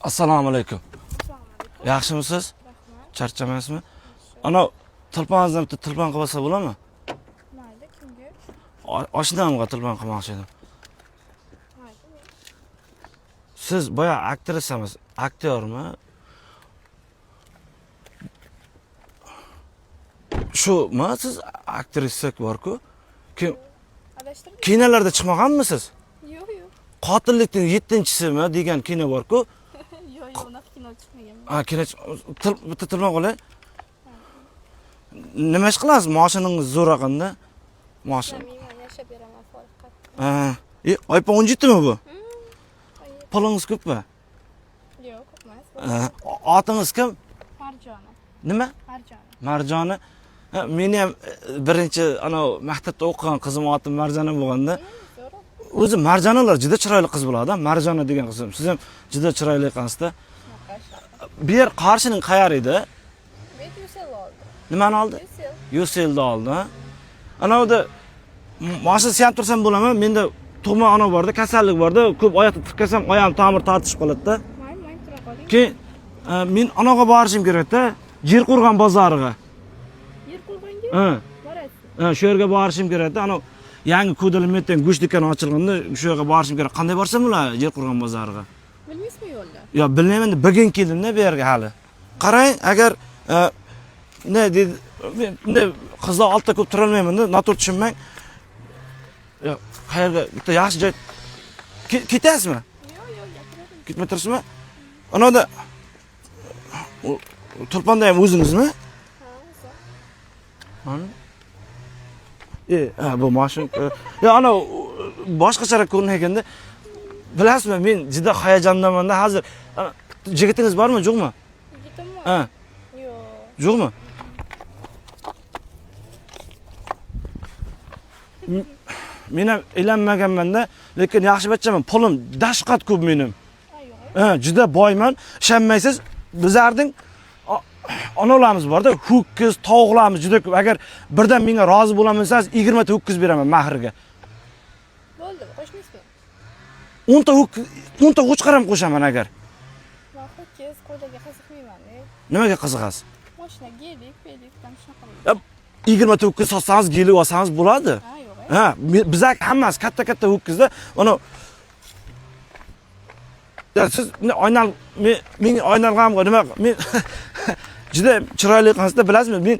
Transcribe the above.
Assalomu alaykum. Assalomu alaykum. Yaxshimisiz? Rahmat. Charchamasmi? Ana tilponingizdan bitta tilpon qilib olsa bo'ladimi? Mayli, kimga? Oshnamga tilpon qilmoqchi edim. Mayli. Siz boya aktrisa emas, aktyormi? Shumi siz aktrisa bor-ku? Kim Adashtirdim. kinolarda chiqmaganmisiz? Yo'q, yo'q. Qotillikning 7-chisimi degan kino bor-ku. Yo'q, yo'q, unaqa kino chiqmaganman. Ha, kino bitta tilpon qilay. Nima ish qilasiz? Moshinangiz zo'r aqanda. Moshin. Ishlamayman, yashab beraman faqat. Ha, iPhone 17 mi bu? Pulingiz ko'pmi? Yo'q, ko'p emas. Ha, otingiz kim? Marjona. Nima? Marjona. Marjona. Ha, meni ham birinchi ana maktabda o'qigan qizim oti Marjona bo'lganda, Zo'r. o'zi Marjonalar juda chiroyli qiz bo'ladi, Marjona degan qizim. Siz ham juda chiroyli ekansizda. Shunaqa, shunaqa. Bu yer Qarshining qayeri edi? Bet Yusel oldi. Nimani oldi? Yusel. Yuselni oldi. Ha? Ana unda mashina siyam tursam bo'ladimi? Menda tug'ma ona borda, kasallik borda, ko'p oyoqda tirkasam oyog'im tomir tortishib qoladi-da. Mayli, mayli, tura qoling. Keyin men onaga borishim kerak-da, Jerqo'rg'on bozoriga. Yer qo'rg'onga Ha. borasiz. Ha, shu yerga borishim kerak-da. Ana yangi Ko'dilmetdan go'sht do'koni ochilganda shu yerga borishim kerak. Qanday borsam bo'ladi Jerqo'rg'on bozoriga? Bilmaysizmi yo'lni? Yo, bilmayman, bugun keldim-da bu yerga hali. Qarang, agar ne dedi, men bunday qizlar oldida ko'p tura olmayman-da, noto'g'ri tushunmang. Yo, qayerga bitta yaxshi joy ketasizmi? Yo'q, yo'q, gapiravering. Ketmay turasizmi? Anada tulponda ham o'zingizmi? Ha, o'zi. Mana. Ha, bu mashina. Yo, ana boshqacharoq ko'rinaganda bilasizmi, men juda hayajondaman-da hozir. Ana, jigitingiz bormi, yo'qmi? Yigitimmi? Ha, Yo'q. yo'qmi? Men ham uylanmaganman-da, lekin yaxshi bachaman. Pulim dashqat ko'p menim. Ha, yo'q. Ha, juda boyman. Ishonmaysiz, bizlarning onalarimiz borda, ho'kiz, tovuqlarimiz juda ko'p. Agar birdan menga rozi bo'laman desangiz, 20 ta ho'kiz beraman mahriga. Bo'ldi, qo'shmaysizmi? 10 ta ho'kiz, 10 ta qo'chqor ham qo'shaman agar. Men ho'kiz, qo'ylarga qiziqmayman-da. Nimaga qiziqasiz? Mashina, gelik, pelik, tam shunaqa. Ya, 20 ta ho'kiz sotsangiz, gelik olsangiz bo'ladi. Ha, yo'q. Ha, bizlar hammasi katta-katta ho'kizda. Ana ya siz oynal, men oynalg'am nima, men juda chiroyli ekansizda, bilasizmi? Men